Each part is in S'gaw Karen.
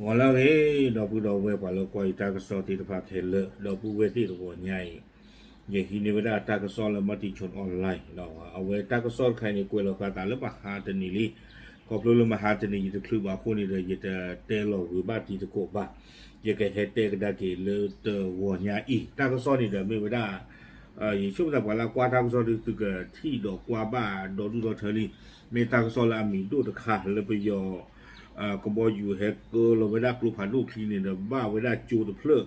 ဂီၤလၢအဂ့ၤ ဒီပုၢ်ဒီဝဲၢ်ပှၤလၢကွၢ်ယတၢ်ကစီၣ်သ့ၣ်တဖၣ်ခဲလၢာ် ဒီပုၢ်ဝဲၢ်သ့ၣ်တဂီၤညါအံၤ, ယဟံးန့ၢ်ဝဲဒၣ်တၢ်ကစီၣ်လၢ Matichon Online အဝဲတၢ်ကစီၣ်တခါအံၤန့ၣ် ကွဲးလီၤဃာ်သးလၢမဟါတနံၤလံ. ခီဖျိလၢမဟါတနံၤယတချုးဘၣ်အဃိန့ၣ်ဒီး ယတတဲလီၤဂ့ၤဘၣ်တံၤသကိးဘၣ်. ယကဟဲတဲကဒါက့ၤလၢတဂီၤညါအံၤ တၢ်ကစီၣ်န့ၣ်ဒီးမ့ၢ်ဝဲဒၣ် ယဆိကမိၣ်သးပှၤလၢအကွၢ်တၢ်ကစီၣ်ဒုး သုကထံၣ်ဒီးကွၢ်ဘၣ်ဒီဒူၣ်ဒီထၢလံ. မ့ၢ်တၢ်ကစီၣ်လၢအမံၤဒိၣ်တခါလၢပယီၤ ကဘီယူၤဟဲကၢလီၤဝဲဒၣ်ကျိဖးဒိၣ်ချံန့ၣ်ဒီး ဘၣ်ဝဲဒၣ်ကၠိတဖျၢၣ်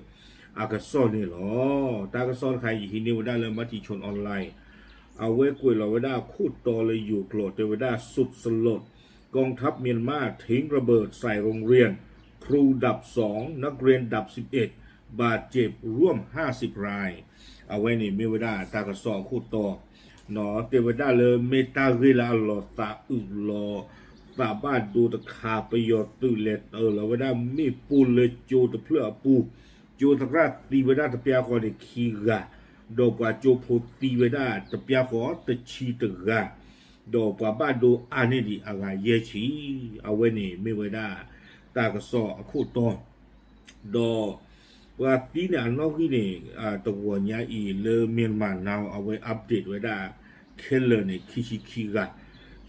အကစီၣ်န့ၣ်လီၤ. တၢ်ကစီၣ်တခါအံၤ ယဟံးန့ၢ်ဝဲဒၣ်လၢ Matichon Online အဝဲကွဲးလီၤဝဲဒၣ်အခိၣ်တီလၢယိၤကျိာ်တဲဝဲဒၣ် สุดสลด กองทัพเมียนมาทิ้งระเบิดใส่โรงเรียน ครูดับสอง นักเรียนดับสิบเอ็ด บาดเจ็บร่วมห้าสิบราย အဝဲန့ၣ်မ့ၢ်ဝဲဒၣ်တၢ်ကစီၣ်အခိၣ်တီ တဲဝဲဒၣ်လၢမ့ၢ်တၢ်ဂ့ၢ်လၢအလီၤသးအုးလီၤသးဘၣ်ဒိတခါ ပယီၤသုးလဲၤတၢၤလီၤဝဲဒၣ်မ့ၣ်ပိၢ်လၢကၠိတဖျၢၣ်အပူၤ, ကၠိသရၣ်သံဝဲဒၣ်တပျၢ်ဃီန့ၣ်ခံဂၤ, ဒီးပှၤကၠိဖိသံဝဲဒၣ်တပျၢ်ဃီတဆံတဂၤ, ဒီးပှၤဘၣ်ဒိအါန့ၢ်ဒံးအဂၤယဲၢ်ဆံ, အဝဲန့ၣ်မ့ၢ်ဝဲဒၣ်တၢ်ကစီၣ်အခိၣ်တီ ဒီးပှၤသံန့ၣ်အနီၣ်ဂံၢ်န့ၣ် တဂီၤညါအံၤလၢ Myanmar Now အဝဲ update ဝဲဒၣ်ခဲလၢာ်န့ၣ် ခံဆံခံဂၤ,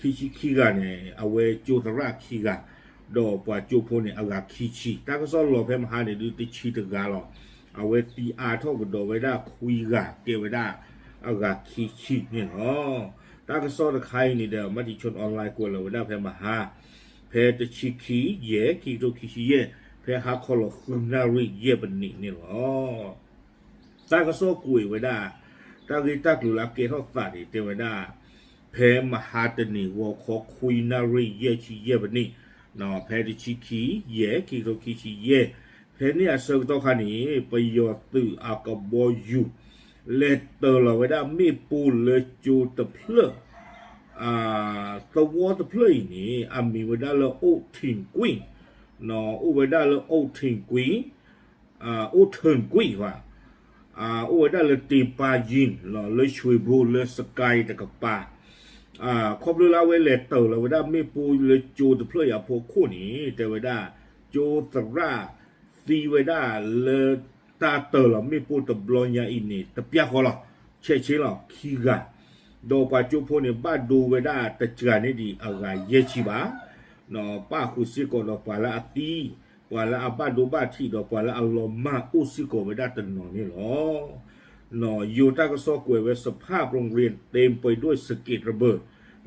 ခံဆံခံဂၤန့ၣ် အဝဲကၠိသရၣ်ခံဂၤ, ဒီးပှၤကၠိဖိန့ၣ်အဂၤခံဆံ, တၢ်ကစီၣ်လီၤဖဲမဟါန့ၣ်ဒုးတဆံတဂၤလီၤ, အဝဲသံအါထီၣ်ကဒီးဝဲဒၣ်ခွံဂၤ ကဲဝဲဒၣ်အဂၤခံဆံန့ၣ်လီၤ. တၢ်ကစီၣ်တခါအံၤန့ၣ်ဒီး Matichon Online ကွဲးလီၤဝဲဒၣ်ဖဲမဟါ ဖဲတဆံခံ ယဲၢ် ခံကထိခံဆံယဲၢ်, ဖဲဟါခီလီၤဃုနၣ်ရံၣ်ယဲၢ်ပနံးန့ၣ်လီၤ. တၢ်ကစီၣ်ကွဲးဝဲဒၣ် တၢ်ဂ့ၢ်တၢ်ကျိၤလၢအကဲထီၣ်သးန့ၣ် တဲဝဲဒၣ် ဖဲမဟါတနံၤဂီၤခီခွံနၣ်ရံၣ်ယဲၢ်ဆံယဲၢ်ပနံး, ဖဲတဆံခံ ယဲၢ် ခံကထိခံဆံယဲၢ်, ဖဲန့ၣ်အဆၢကတီၢ်ခါန့ၣ် ပယီၤသုးအကဘီယူၤ လဲၤတၢၤလီၤဝဲဒၣ်မ့ၣ်ပိၢ်လၢကၠိတဖျၢၣ် သဝီတဖျၢၣ်အံၤန့ၣ် အမံၤဝဲဒၣ်လၢ အိၣ်ထံၣ်ကွံၣ်, အိၣ်ဝဲဒၣ်လၢ အိၣ်ထံၣ်ကွံၣ်, အိၣ်ထံၣ်ကွံၣ်ဘၣ်, အိၣ်ဝဲဒၣ်လၢ တ့ပါယံၣ် လၢ ရွှေဘို လၢ စကဲတကပၤ, ခီဖျိလၢအဝဲလဲၤတၢၤလီၤဝဲဒၣ်မ့ၣ်ပိၢ်လၢကၠိတဖျၢၣ်အံၤအဖီခိၣ်န့ၣ် တဲဝဲဒၣ် ကၠိသရၣ်သံဝဲဒၣ်လၢတၢ်တၢၤလီၤမ့ၣ်ပိၢ်တဘျီညါအံၤန့ၣ် တပျၢ်ဃီလီၤ, ဆဲးဆ့လီၤ ခံဂၤ, ဒီးပှၤကၠိဖိန့ၣ် ဘၣ်ဒိဝဲဒၣ်တစှၤန့ၢ်ဒံးအဂၤယဲၢ်ဆံဘၣ်, ပၣ်ဃုာ်စ့ၢ်ကီးဒီးပှၤလၢအသံ, ပှၤလၢအဘၣ်ဒိဘၣ်ထံးဒီးပှၤလၢအလီၤမၢ်အိၣ်စ့ၢ်ကီးဝဲဒၣ်တနီၤန့ၣ်လီၤ. ယိၤတၢ်ကစီၣ်ကွဲးဝဲ สภาพโรงเรียนเต็มไปด้วยสะเก็ดระเบิด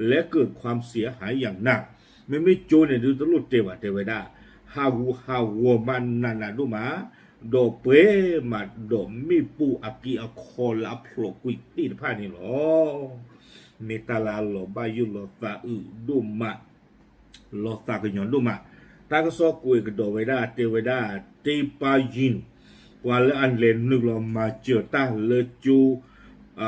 และเกิดความเสียหายอย่างหนัก မ့မ့ၢ်ကၠိန့ၣ်ဒုးတလိၣ်တဲဘၣ်တဲဝဲဒၣ် ဟးဂူာ်ဟးဂီၤမးနးနးဒိၣ်မး, ဒီးပှဲၤမးဒီးမ့ၣ်ပိၢ်အက့အခီလၢအဖျိးကွံာ်သ့ၣ်တဖၣ်န့ၣ်လီၤ. မ့ၢ်တၢ်လၢအလီၤဘၣ်ယိၣ်လီၤသးအုးဒိၣ်မး လီၤသးကညီၤဒိၣ်မး, တၢ်ကစီၣ်ကွဲးကဒီးဝဲဒၣ်တဲဝဲဒၣ် တ့ပၢ်ယံၣ် ပှၤလၢအလဲၤနုာ်လီၤမၤစၢၤတၢ်လၢကၠိ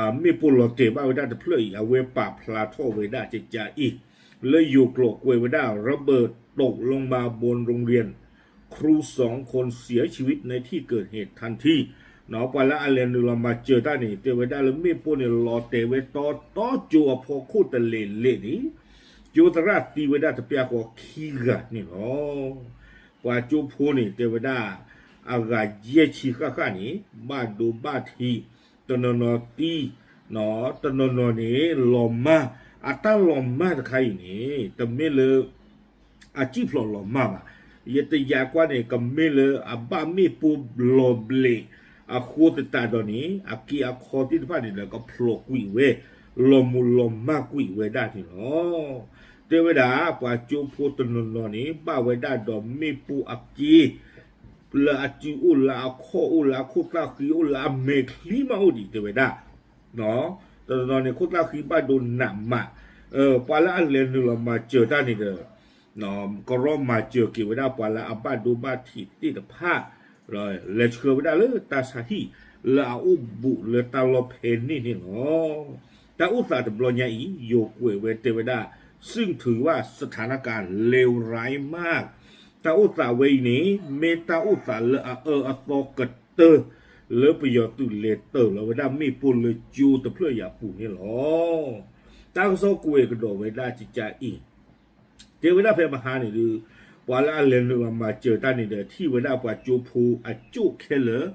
မ့ၣ်ပိၢ်လီၤတဲာ်ဘၣ်ဝဲဒၣ်တဖျၢၣ်အံၤ အဝဲပာ်ဖျါထီၣ်ဝဲဒၣ်ကကါအံၤ လၢယိၤကျိာ်ကွဲးဝဲဒၣ် ระเบิดตกลงมาบนโรงเรียน ครูสองคนเสียชีวิตในที่เกิดเหตุทันที ပှၤလၢအလဲၤနုာ်လီၤမၤစၢၤတၢ်န့ၣ် တဲဝဲဒၣ်လၢမ့ၣ်ပိၢ်န့ၣ် လီၤတဲာ်ဝဲတီတီကၠိအဖီခိၣ်တလဲၤလဲၤန့ၣ် ကၠိသရၣ်သံဝဲဒၣ်တပျၢ်ဃီခံဂၤန့ၣ်လီၤ. ပှၤကၠိဖိန့ၣ် တဲဝဲဒၣ် အဂၤယဲၢ်ဆံဃၣ်ဃၣ်န့ၣ် ဘၣ်ဒိဘၣ်ထံး, တနီၤနီၤသံ, တနီၤနီၤန့ၣ် လီၤမၢ်, အတၢ်လီၤမၢ်တခါအံၤန့ၣ် တမ့ၢ်လၢ အစံၣ်ဖျိးလီၤမၢ်ဘၣ်. ယတယာ်ကွၢ်န့ၣ် ကမ့ၢ်လၢအဘၣ်မ့ၣ်ပိၢ်လီၤဘျဲးအဃိသတးဒီးန့ၣ် အက့အခီသ့ၣ်တဖၣ်န့ၣ်ဒီး ကဖျိးကွံာ်ဝဲ, လီၤမူၤလီၤမၢ်ကွံာ်ဝဲဒၣ်န့ၣ်လီၤ. တဲဝဲဒၣ် ပှၤကၠိဖိတနီၤနီၤန့ၣ် ဘၣ်ဝဲဒၣ်ဒီးမ့ၣ်ပိၢ်အက့ လၢအစုအိၣ်လၢအခီၣ်အိၣ်လၢအခိၣ်သၣ်ဃံအိၣ်လၢအမဲာ်ချံ မးအိၣ်ဒံး တဲဝဲဒၣ် တနီၤနီၤန့ၣ် ခိၣ်သၣ်ဃံဘၣ်ဒိနးမး, ပှၤလၢအလဲၤနုာ်လီၤမၤစၢၤတၢ်န့ၣ်ဒီး ကရီမၤစၢၤက့ၤဝဲဒၣ်ပှၤလၢအဘၣ်ဒိဘၣ်ထံးသ့ၣ်တဖၣ်, လဲၤဆှၢဝဲဒၣ်လၢတၢ်ဆါဟံၣ် လၢအအိၣ်ဘူးလၢတၢ်လီၢ်ဖဲန့ၣ်န့ၣ်လီၤ. တၢ်အိၣ်သးတဘျီညါအံၤ ယိၤကွဲးဝဲတဲဝဲဒၣ် ซึ่งถือว่าสถานการณ์เลวร้ายมาก တၢ်အိၣ်သးဝဲအံၤန့ၣ် မ့ၢ်တၢ်အိၣ်သးလၢအအၢအသီကတၢၢ် လၢပယီၤသုးလဲၤတၢၤလီၤဝဲဒၣ်မ့ၣ်ပိၢ်လၢကၠိတဖျၢၣ်အံၤအပူၤန့ၣ်လီၤ. တၢ်ကစီၣ်ကွဲးကဒီးဝဲဒၣ်ကကါအံၤ တဲဝဲဒၣ်ဖဲမဟါန့ၣ်ဒုး ပှၤလၢအလဲၤနုာ်အမၤစၢၤတၢ်န့ၣ်ဒီး ထံၣ်ဝဲဒၣ်ပှၤကၠိဖိအကၠိၣ်ခဲလၢာ်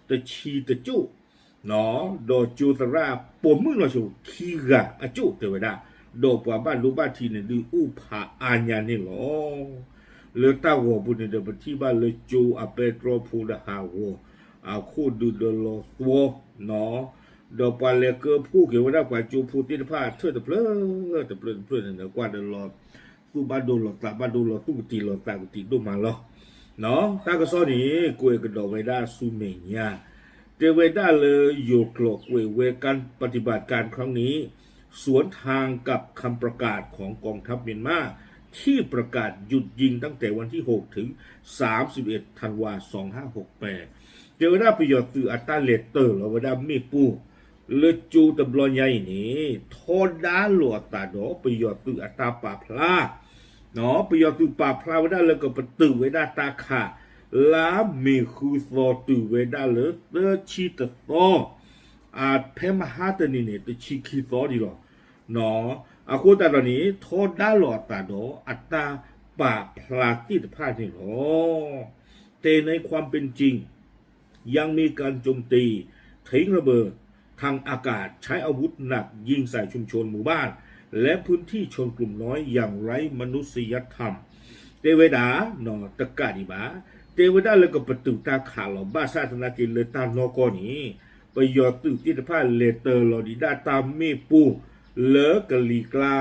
တဆံတကၠိၣ် ဒီးကၠိသရၣ်ပိာ်မုၣ်နီၢ်ဆိခံဂၤအကၠိၣ်တဲဝဲဒၣ်, ဒီးပှၤဘၣ်ဒိဘၣ်ထံးန့ၣ်ဒုးအိၣ်ဖးအါညါန့ၣ်လီၤ. လၢတၢ်ဂီၤပူၤန့ၣ်ဒီး ပထံၣ်ဘၣ်လၢကၠိအပဲတြီဖိဒီးဟးဂီၤ အခိၣ်ဒုးဒီးလီၤသွီ ဒီးပှၤလဲၤကၢဖှိၣ်က့ၤဝဲဒၣ်ပှၤကၠိဖိသ့ၣ်တဖၣ်အထၢၣ်တဖျၢၣ်တဖျၢၣ်တဖျၢၣ်န့ၣ်ဒီး ကွၢ်ဒီးလီၤ သူၣ်ဘၣ်ဒိလီၤသးဘၣ်ဒိလီၤ သူၣ်ကတံၤလီၤသးကတံၤဒိၣ်မးလီၤ. တၢ်ကစီၣ်န့ၣ် ကွဲးကဒီးဝဲဒၣ်ဆူမဲာ်ညါ တဲဝဲဒၣ်လၢယိၤကျိာ်ကွဲးဝဲ การปฏิบัติการครั้งนี้ สวนทางกับคำประกาศของกองทัพเมียนมาที่ประกาศหยุดยิงตั้งแต่วันที่หกถึงสามสิบเอ็ดธันวาสองห้าหกแปด တဲဝဲဒၣ်ပယီၤသုးအတၢ်လဲၤတၢၤလီၤဝဲဒၣ်မ့ၣ်ပိၢ် လၢကၠိတဘျီညါအံၤန့ၣ် ထီဒါလိာ်အသးဒီးပယီၤသုးအတၢ်ပာ်ဖျါ ပယီၤသုးပာ်ဖျါဝဲဒၣ်လၢကပတုာ်ဝဲဒၣ်တၢ်ခး လါမ့ၤဃုသီတုၤဝဲဒၣ်လၢသၢဆံတသီ အဖဲမဟါတနံၤန့ၣ် တဆံခံသီဒံးလီၤ. အဃိသတးဒီးန့ၣ် ထီဒါလိာ်အသးဒီးအတၢ်ပာ်ဖျါသ့ၣ်တဖၣ်န့ၣ်လီၤ. แต่ในความเป็นจริง ยังมีการโจมตี ทิ้งระเบิดทางอากาศ ใช้อาวุธหนักยิงใส่ชุมชนหมู่บ้าน และพื้นที่ชนกลุ่มน้อยอย่างไร้มนุษยธรรม တဲဝဲဒၣ် တကးဒံးဘၣ် တဲဝဲဒၣ်လၢကပတုာ်တၢ်ခးလီၤ ဘၣ်ဆၣ်သနာ်က့လၢတၢ်နီၢ်ကီၢ်န့ၣ် ပယီၤသုးသ့ၣ်တဖၣ်လဲၤတၢၤလီၤဒံးဒၣ်တၢ်မ့ၣ်ပိၢ် လၢကလံၤကျါ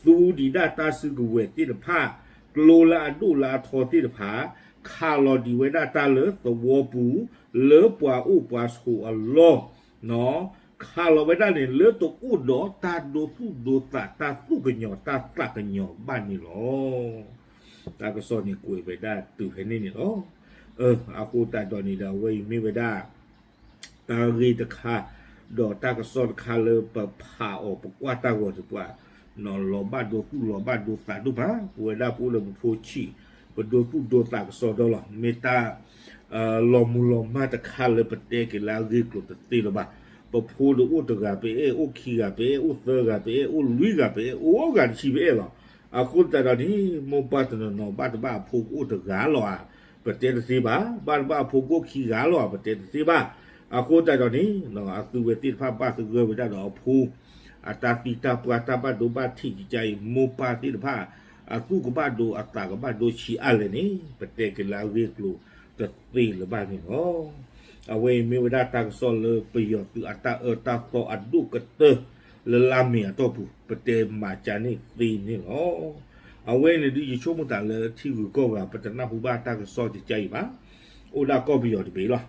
သူဒံးဒၣ်တၢ်စုကဝဲၤသ့ၣ်တဖၣ် ကျိလၢအဒိၣ်လၢအထီသ့ၣ်တဖၣ် ခးလီၤဒံးဝဲဒၣ်တၢ်လၢသဝီပူၤ လၢပှၤအိၣ်ပှၤဆိးအလီၢ် ခးလီၤဝဲဒၣ်န့ၣ် လၢတအိၣ်ဒီးတၢ်ဒိသူၣ်ဒိသး တၢ်သူၣ်ကညီၤတၢ်သးကညီၤဘၣ်န့ၣ်လီၤ. တၢ်ကစီၣ်န့ၣ်ကွဲးဝဲဒၣ်တုၤဖဲန့ၣ်န့ၣ်လီၤ. အဃိသတးဒီးန့ၣ်ဒီး အဝဲအံၤမ့ၢ်ဝဲဒၣ် တၢ်ဂ့ၢ်တခါ ဒီးတၢ်ကစီၣ်တခါလၢပဖးအီၤပကွၢ်တၢ်ဂီၤတပှၤ လီၤဘၣ်ဒိသူၣ်လီၤဘၣ်ဒိသးဒိၣ်မး ပဝဲဒၣ်ပအိၣ်လၢပဖိဆံး ပဒိသူၣ်ဒိသးကစီဒီလီၤ. မ့ၢ်တၢ် လီၤမုၢ်လီၤမၢ်တခါလၢပတဲက့ၤလၢအဂ့ၢ်ကျိၤတသ့လၢၤဘၣ်. ပဖိဒီးအိၣ်တဂၤပအဲၣ်, အိၣ်ခံဂၤပအဲၣ်, အိၣ်သၢဂၤပအဲၣ်, အိၣ်လွံၢ်ဂၤပအဲၣ်, အိၣ်ဂၤတဆံပအဲၣ်လီၤ. အဃိသတးဒီးန့ၣ် မိၢ်ပၢ်တနီၤနီၤဘၣ်တဘၣ်အဖိကအိၣ်တဂၤလီၤဧါ, ပတဲတသ့ဘၣ်. ဘၣ်တဘၣ်အဖိကအိၣ်ခံဂၤလီၤဧါ, ပတဲတသ့ဘၣ်. အဃိသတးဒီးန့ၣ် အသုဝဲသ့ၣ်တဖၣ်ဘၣ်သဂၢၢ်ဝဲဒၣ်ဒီးအဖိ အတၢ်သံတၢ်ပှၢ်တၢ်ဘၣ်ဒိဘၣ်ထံးကကါအံၤ မိၢ်ပၢ်သ့ၣ်တဖၣ် အသူၣ်ကဘၣ်ဒိအသးကဘၣ်ဒိဆံးအါလဲၣ်န့ၣ် ပတဲက့ၤလၢအဂ့ၢ်ကျိၤတသ့လၢၤဘၣ်န့ၣ်လီၤ. အဝဲအံၤမ့ၢ်ဝဲဒၣ်တၢ်ကစီၣ်လၢပယီၤသုးအတၢ်အၢတၢ်သီအဒိၣ်ကတၢၢ် လၢလါမ့ၤအတီၢ်ပူၤ ပတဲမၤကၢန့ၢ်သ့န့ၣ်လီၤ. အဝဲန့ၣ်ဒုးယဆိကမိၣ်သးလၢထံဂုၤကီၢ်ဂၤ ပတနၢ်ဟူဘၣ်တၢ်ကစီၣ်ကကါအံၤဘၣ်. အိၣ်ဒၣ်ကီၢ်ပယီၤတဘ့ၣ်လီၤ.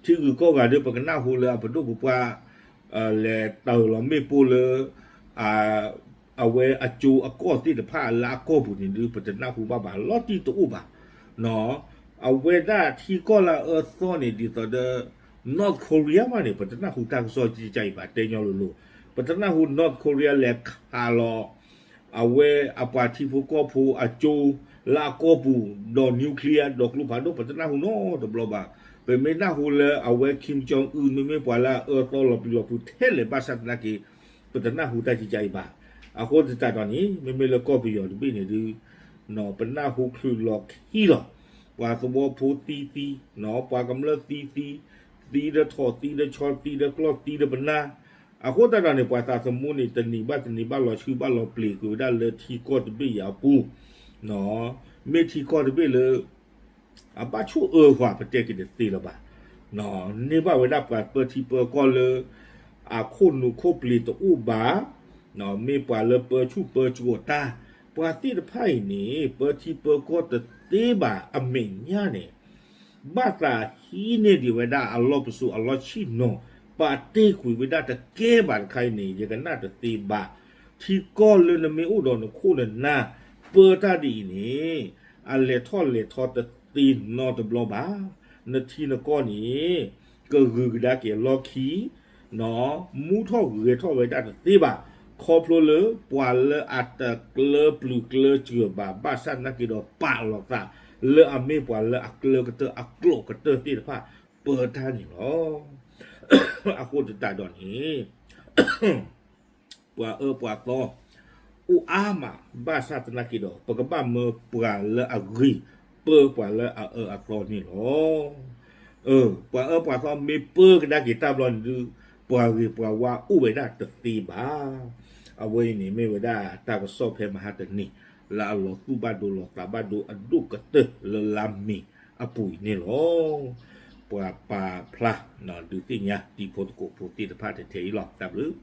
ထံဂုၤကီၢ်ဂၤဒီး ပကနၣ်ဟူလၢအပဒိၣ်ပပှၢ် လဲၤတၢၤလီၤမ့ၣ်ပိၢ်လၢ အဝဲအကၠိအကီၢ်သ့ၣ်တဖၣ်လၢအကီၢ်ပူၤန့ၣ်ဒုး ပတနၢ်ဟူဘၣ်ဘၣ် လီၤတံၢ်တအိၣ်ဘၣ်. အဝဲဒၣ်ထံကီၢ်လၢအအၢသီန့ၣ် ဒ်သိးဒီး North Korea မးန့ၣ် ပတနၢ်ဟူတၢ်ကစီၣ်ကကါအံၤဘၣ် တဲညီလိၤလိၤ. ပတနၢ်ဟူ North Korea လဲၤခးလီၤ အဝဲအပှၤထံဖိကီၢ်ဖိအကၠိ လၢအကီၢ်ပူၤ ဒီး nuclear ဒီးကျိဖးဒိၣ် ပတနၢ်ဟူနီတဘျီဘၣ်. ပမ့ၢ်နၢ်ဟူလၢအဝဲ Kim Jong Un မ့မ့ၢ်ပှၤလၢအအၢသီလီၤပျံၤလီၤဖုးထဲလဲၣ်ဘၣ်ဆၣ်သနာ်က့ ပတနၢ်ဟူတၢ်ကကါအံၤဘၣ်. အဃိသတးဒီးန့ၣ် မ့မ့ၢ်လၢကီၢ်ပယီၤတဘ့ၣ်န့ၣ်ဒုး ပနၢ်ဟူချုးလီၤခံလီၤ. ပှၤသဝီဖိသံသံ, ပှၤကမျၢၢ်သံသံ, သံဒီးထိး သံဒီးဆီ သံဒီးကျီၢ် သံဒီးပနၢ်. အဃိသတးဒီးန့ၣ် ပှၤသးသမူန့ၣ် တနံၤဘၣ်တနံၤဘၣ်လီၤဆှုၣ်ဘၣ်လီၤပျံၤကွံာ်ဝဲဒၣ်လၢထံကီၢ်တဘ့ၣ်အံၤအပူၤ မ့ၢ်ထံကီၢ်တဘ့ၣ်လၢ အဘၣ်ဆိၣ်အၢဃာ် ပတဲက့ၤတသ့လၢၤဘၣ်. န့ၢ်ဘၣ်ဝဲဒၣ်ပှၤပၢထံပၢကီၢ်လၢ အခိၣ်နူာ်ခိၣ်ပျ့ၤတအိၣ်ဘၣ်, မ့ၢ်ပှၤလၢပၢဆူၣ်ပၢစိးတၢ်, ပှၤသ့ၣ်တဖၣ်အံၤန့ၣ် ပၢထံပၢကီၢ်တသ့ဘၣ်အမဲာ်ညါန့ၣ် ဘၣ်သးဟံးန့ၢ်ဒံးဝဲဒၣ်အလီၢ်ပစိာ်အလီၢ်ဆ့ၣ်နီၤ, ပာ်တ့ၢ်ကွံာ်ဝဲဒၣ်တကဲဘၣ်တခါအံၤန့ၣ် ယကနၣ်တသ့ဘၣ်. ထံကီၢ်လၢနမ့ၢ်အိၣ်ဒီးနခိၣ်နနၢ် ပၢတၢ်ဒ်အံၤန့ၣ် အလဲၤထီၣ်လဲၤထီတသ့နီတဘျီဘၣ်. နထံနကီၢ်န့ၣ် ကဂုၤကဒါက့ၤအလီၢ်ခံ မူထီၣ်ဂဲၤထီၣ်ဝဲဒၣ်တသ့ဘၣ်. ခီဖျိလၢပှၤလၢအတကျၢပျုၤကျၢစၢၤဘၣ် ဘၣ်ဆၣ်သနာ်က့ဒီးပာ်လီၤသး လၢအမ့ၢ်ပှၤလၢအကျၢကတၢၢ်အကျိာ်ကတၢၢ်သ့ၣ်တဖၣ် ပၢတၢ်န့ၣ်လီၤ. အဃိသတးဒီးန့ၣ် ပှၤအၢပှၤသီ အိၣ်အါမး ဘၣ်ဆၣ်သနာ်က့ဒီး ပကဘၣ်မၢပှၤလၢအဂ့ၤ ပၢပှၤလၢအအၢအသီန့ၣ်လီၤ. ပှၤအၢပှၤသီမ့ၢ်ပၢကဒါက့ၤတၢ်ဘျီန့ၣ်ဒုး ပှၤဂ့ၤပှၤဝါအိၣ်ဝဲဒၣ်တသ့ဘၣ်. အဝဲအံၤန့ၣ်မ့ၢ်ဝဲဒၣ်တၢ်ကစီၣ်ဖဲမဟါတနံၤ လၢအလီၤသူၣ်ဘၣ်ဒိလီၤသးဘၣ်ဒိအဒိၣ်ကတၢၢ်လၢလါမ့ၤအပူၤအံၤန့ၣ်လီၤ. ပှၤပာ်ဖျါ ဒုးသ့ၣ်ညါတံၤဖိသကိးဖိသ့ၣ်တဖၣ်ထဲအံၤလီၤ. တၢ်ဘျုး